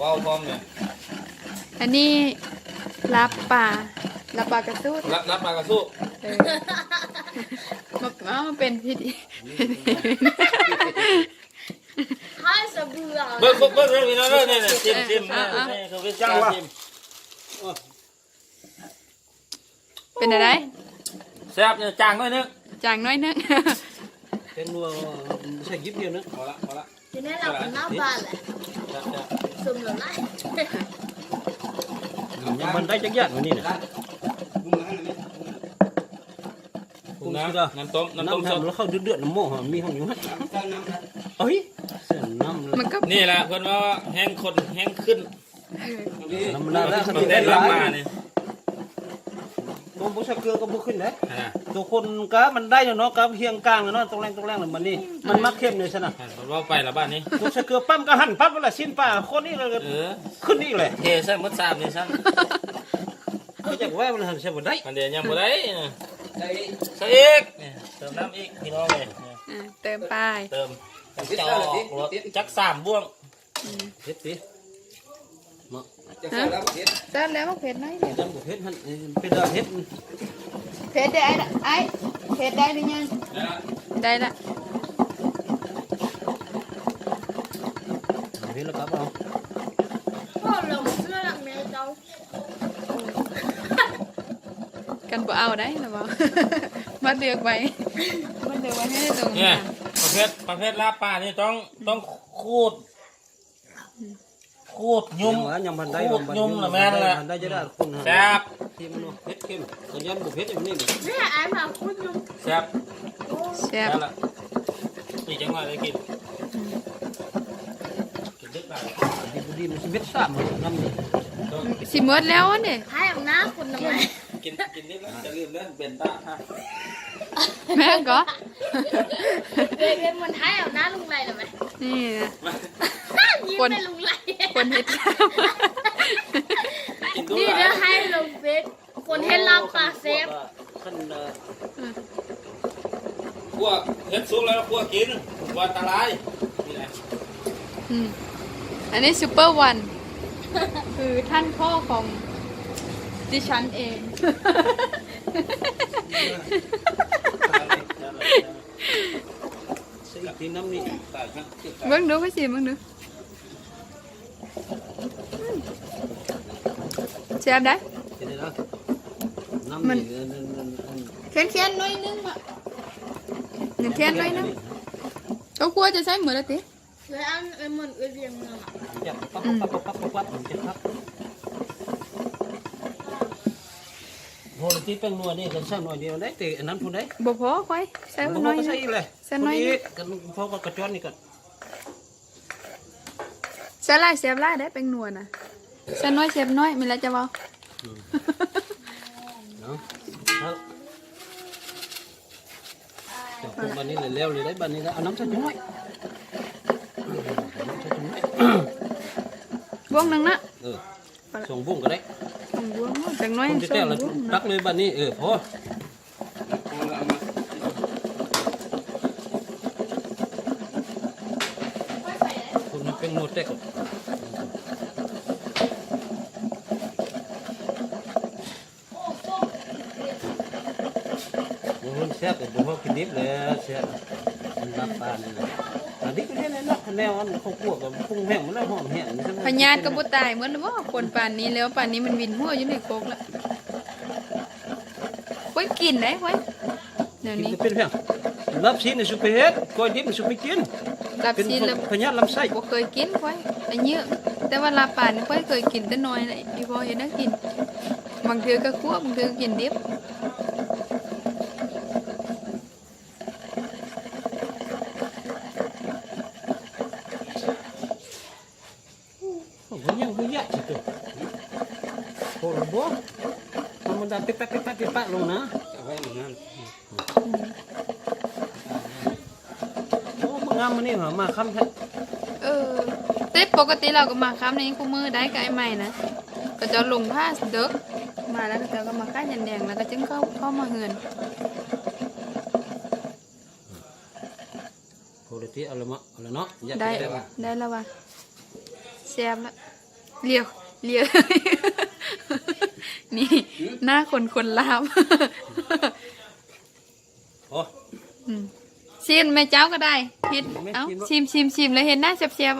ເວົ້າພ້ອມນີ້ ອັນນີ້ລາບປາ ລາບປາກະສູດ ລາບ ລາບປາກະສູດ ເອີ ມາ ມາເປັນພິທີ ໃຫ້ສະເບືອ ເບິ່ງ ເບິ່ງ ເບິ່ງ ເບິ່ງ ພີ່ນ້ອງເອີຍ ນີ້ ນີ້ ຊິມ ຊິມ ເອີ ເອີ ເອີ ນີ້ ເຂົາເປັນຊາວຊິມ ເປັນແນວໃດ? ແຊບຢູ່ ຈາງໜ້ອຍໜຶ່ງ ຈາງໜ້ອຍໜຶ່ງ ແປ້ງນົວໃສ່ກິບດຽວໜຶ່ງ ພໍລະ ພໍລະ ຢູ່ໃນລາວເປັນມາບານແຫຼະ ແຊບໆ ສົມແລ້ວຫຼາຍ ຍັງບໍ່ໄດ້ຈັກຢ່າງອັນນີ້ນະ ປຸງນະ ນ້ຳຕົ້ມ ນ້ຳຕົ້ມສົດ ນ້ຳເຂົ້າເດືອດໆ ນ້ຳໝໍ້ມີເຮົາຢູ່ຫັ້ນ ເອີຍ ໃສ່ນ້ຳ ມັນກໍ ນີ້ລະເພິ່ນວ່າແຮງຄົນແຮງຂຶ້ນ ເອີ ທຳມະດາແລ້ວ ປະເທດລາວມານີ້ ຕົວບໍ່ໃສ່ເກືອກໍບໍ່ຂຶ້ນເດ້ ໂຕຄົນກະມັນໄດ້ແລ້ວເນາະ ກະຮຽງກາງແລ້ວເນາະ ຕົງແລງ ຕົງແລງແລ້ວ ມັນນີ້ ມັນມັກເຄັມເດ້ຊັ້ນນະ ເວົ້າໄປລະບາດນີ້ ຕົວໃສ່ເກືອປຶ້ມກະຫັນປັບລະ ຊີ້ນປາ ຄົນອີກລະ ເອີ ຂຶ້ນອີກແຫຼະ ເທໃສ່ໝົດຊາມນີ້ຊັ້ນ ບໍ່ຢາກວ່າມັນຫັນໃສ່ບໍ່ໄດ້ ອັນເດ ຍັງບໍ່ໄດ້ ໃສ່ອີກ ໃສ່ອີກ ນີ້ ເຕີມນ້ຳອີກ ພີ່ນ້ອງເອີຍ ອ່າ ເຕີມໄປ ເຕີມ ຈອກລົດຈັກສາມບ່ວງ ອືມ ເຜັດຕິ ເນາະ ຈະໃສ່ແລ້ວບໍ່ເຜັດ ໃສ່ແລ້ວບໍ່ເຜັດໜ້ອຍດຽວ ຍັງບໍ່ເຜັດຫັ້ນ ເອີ ເປັນດາວເຜັດ ເຜັດໄດ້ອ້າຍ ເຜັດໄດ້ຫຼືຍັງ ໄດ້ລະ ເຜັດແລ້ວກັບເອົາ ພໍລະ ເຊື່ອຫຼັກແມ່ເຈົ້າ ກັນບໍ່ເອົາໄດ້ລະເວົ້າ ມາເລືອກໄວ້ ມາເລືອກໄວ້ໃຫ້ຕົງ ນີ້ ປະເພດ ປະເພດລາບປານີ້ຕ້ອງ ຕ້ອງຂູດ ຂູດຫຍຸ່ມ ຍັງບໍ່ທັນໄດ້ ຂູດຫຍຸ່ມລະແມ່ນລະ ແຊບ ທີ່ມັນເຜັດເຄັມ ກະຢ້ານບໍ່ເຜັດອັນນີ້ ແມ່ອ້າຍມາຂູດຫຍຸ່ມ ແຊບ ແຊບ ແຊບລະ ອີກຈັກໜ້ອຍໄດ້ກິນ ອືມ ກິນເດັດຫຼາຍ ດີບໍ່ດີມັນຊິເມັດຊ້ຳ ນ້ຳນີ້ ຊິໝົດແລ້ວນີ້ ໃຫ້ອຳນາຄົນນຳ ກິນ ກິນນີ້ລະ ຢ່າລືມເດີ ເປັນຕາ ແມ່ນກໍ ເປັນ ເປັນມັນໃຫ້ອຳນາລຸງໄຫຼລະແມ່ ນີ້ນະ ຄົນ ລຸງໄຫຼ ຄົນເຮັດ ນີ້ເດີ ໃຫ້ລົງເຟສ ຄົນເຮັດລາບປາແຊບ ຄັນ ເອີ ອືມ ຂົ້ວ ເຮັດສຸກແລ້ວຂົ້ວກິນ ວ່າອັນຕະລາຍ ນີ້ແຫຼະ ອືມ ອັນນີ້ຊຸບເປີວັນ ຄືທ່ານພໍ່ຂອງດິສັນເອງ ໃສ່ອີກຕິ ນ້ຳນີ້ ເບິ່ງດູ ຂ້ອຍຊິເບິ່ງດູ ອືມ ແຊບໄດ໋ ເປັນໄດ໋ລະ ນ້ຳ ມັນ ນີ້ ແຄນໆ ໜ້ອຍໜຶ່ງ ແຄນໆ ໜ້ອຍໜຶ່ງ ເຂົ້າຂົ້ວຈະໃສ່ໝົດລະຕິ ເອີ ອັນ ເອີ ມັນເອື້ອຍວຽງເມືອງ ຈະປັບ ປັບ ປັບ ປັບ ມັນຈະຄັກ ໂຫ ລະຕິ ແປ້ງນົວນີ້ກໍໃສ່ໜ້ອຍດຽວໄດ້ ແຕ່ອັນນັ້ນພຸ້ນໄດ໋ ບໍ່ພໍ ຂ້ອຍໃສ່ໜ້ອຍ ບໍ່ພໍກໍໃສ່ອີກແຫຼະ ໃສ່ໜ້ອຍ ພໍກໍກະຈອນນີ້ກໍ ໃສ່ຫຼາຍແຊບຫຼາຍເດ້ ແປ້ງນົວນະ ໃສ່ໜ້ອຍແຊບໜ້ອຍ ແມ່ນແລ້ວຈະເວົ້າ ອືມ ເອົາ ເອົາ ບາດນີ້ແລ້ວເລີຍ ບາດນີ້ແລ້ວ ເອົານ້ຳໃສ່ຈັກໜ້ອຍ ເອົານ້ຳໃສ່ຈັກໜ້ອຍ ບ່ວງໜຶ່ງນະ ເອີ ສອງບ່ວງກໍໄດ້ ສອງບ່ວງ ຈັກໜ້ອຍ ຄົນທີ່ແຕກລະ ສອງບ່ວງນະ ຕັກເລີຍບາດນີ້ ເອີ ພໍ ຄົນໃຫ້ແປ້ງນົວແຕກກ່ອນ ໂອ້ຍ ແຊບ ແຕ່ບໍ່ພໍກິນດິບແຫຼະ ແຊບ ມັນລາບປານີ້ນະ ອັນນີ້ກໍແມ່ນເນາະ ແນວອັນເຂົ້າຂົ້ວກໍປຸງແຫ້ງໝົດແລ້ວ ຫອມແຫ້ງ ພະຍາດກໍບໍ່ຕາຍໝົດແລ້ວບໍ ຄົນປານນີ້ແລ້ວ ປານນີ້ມັນວິນຫົວຢູ່ໃນຄົກລະ ຂ້ອຍກິນໄດ້ຂ້ອຍ ແນວນີ້ ກິນກໍເປັນພຽງ ລາບຊີ້ນນີ້ສຸໄປເຮັດ ກ້ອຍດິບນີ້ສຸໄປກິນ ລາບຊີ້ນ ເປັນພະຍາດລຳໄສ້ ບໍ່ເຄີຍກິນຂ້ອຍ ອາຍຸ ແຕ່ວ່າລາບປານີ້ຂ້ອຍເຄີຍກິນແຕ່ນ້ອຍນະ ອີພໍ່ເຮັດໃຫ້ກິນ ບາງເທື່ອກໍຂົ້ວ ບາງເທື່ອກໍກິນດິບ. ໂອ້ ບໍ່ຍັງບໍ່ຢາກຊິຕົວ ໂພດລະບໍ່ ທຳມະດາ ປິດປະ ປິດປະ ປິດປະລົງນະ ເອົາໄວ້ໝ່ອງນັ້ນ ໂອ້ ມາງາມມື້ນີ້ຫວາ ມາຄ່ຳແທ້ ເອີ ແຕ່ປົກກະຕິລາວກໍມາຄ່ຳນີ້ ຄູ່ມື້ໄດ້ກັບອ້າຍໃໝ່ນະ ເຂົາເຈົ້າລົງຖ້າເດິກ ມາແລ້ວເຂົາເຈົ້າກໍມາຂາຍຍາແດງ ແລ້ວກໍຈຶ່ງເຂົ້າ ເຂົ້າມາເຮືອນ. ໂພດລະຕິ ເອົາລະເນາະ ເອົາລະເນາະ ຢາກໄດ້ ໄດ້ລະວ່າ ແຊບລະ ລຽວ ລຽວ ນີ້ ໜ້າຄົນ ຄົນລາວ ໂອ້ ອືມ ຊີມແມ່ເຈົ້າກໍໄດ້ ເຮັດ ແມ່ ເອົ້າ ຊີມບໍ່ ຊີມ ຊີມ ຊີມ ແລ້ວເຮັດໜ້າແຊບໆ ເອົ້າ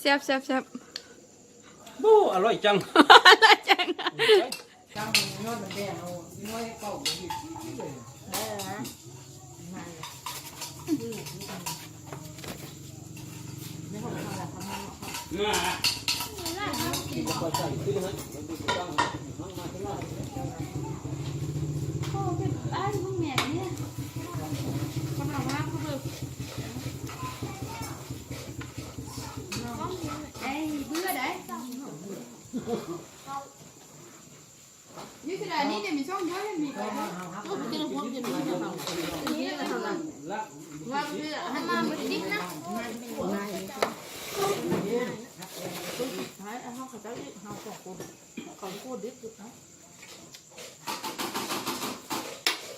ແຊບ ແຊບ ແຊບ ໂອ້ ອະລ່ອຍຈັງ ອະລ່ອຍຈັງ.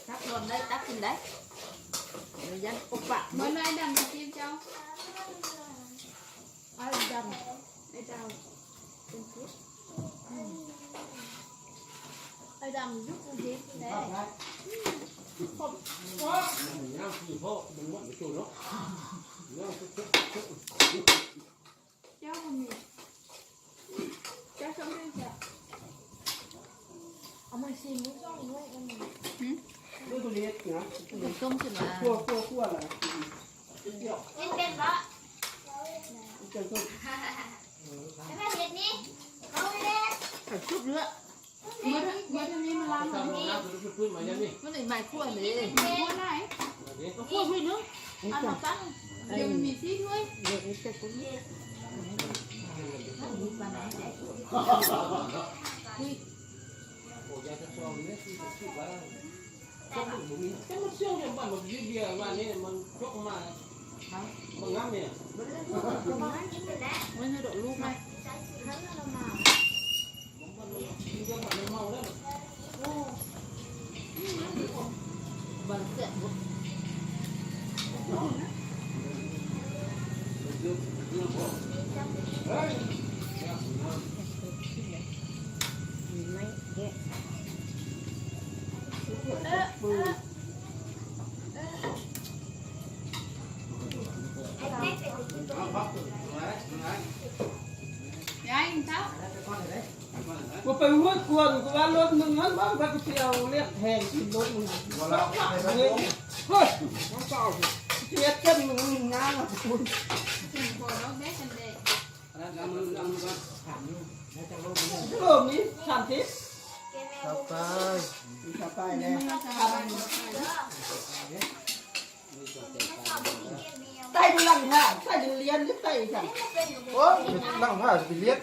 ຕັກລອນໄດ້ ຕັກກິນໄດ້ ຢ້ານອົບປະ ເມື່ອໄດ້ດຳມາຊີມເຈົ້າ. ອ້າຍດຳ ອ້າຍດຳ ເປັນພິດ ອ້າຍດຳຢູ່ກຸງເທບພຸ້ນແຫຼະ. ເຈົ້າບໍ່ມີ ເຈົ້າຊົມເລີຍຈ້ະ ເອົາມາຊີມດູ ສອງໜ່ວຍອັນນີ້. ຫືມ ມັນບໍ່ເລະນະ ຕົ້ມຂຶ້ນມາ ຂົ້ວໆໆລະ ກິນເປັນບໍ່? ເຈົ້າຊົມ ແມ່ເຮັດນີ້ ເອົາເລີຍ ໃຫ້ສຸກເລີຍ. ເມື່ອ ເມື່ອທາງນີ້ມາລ້າງ ມັນອີກໝາຍຂົ້ວເດ້ ຂົ້ວໄດ້ ຂົ້ວໄປເນາະ ອັນນັ້ນຕັ້ງ ດຽວມັນມີສີ່ຖ້ວຍ ເອີ ມີແຕ່ຄົນນີ້ ມັນເອົາດອກລູກມາ ມັນແຊບບໍ່? ຍາຍ ກິນເຂົ້າ ບໍ່ໄປຫ້ວຍກວນ ກະວ່າລົດໜຶ່ງຫັ້ນ ບາງພັດຊິເອົາເລັກແຮງກິນລົດໜຶ່ງ ບໍ່ລະ ເຮີ້ຍ ເສຍເຕັມໜຶ່ງງາມ ໂລນີ້ສາມສິບ ຊາວປາຍ ຊາວປາຍແລ້ວ ໄຕ້ຫຼັງຜ້າ ໄຕ້ລຽນ ຫຼືໄຕ້ຫຍັງ ໂອ້ຍ ຫຼັງຜ້າຊິໄປລຽນ.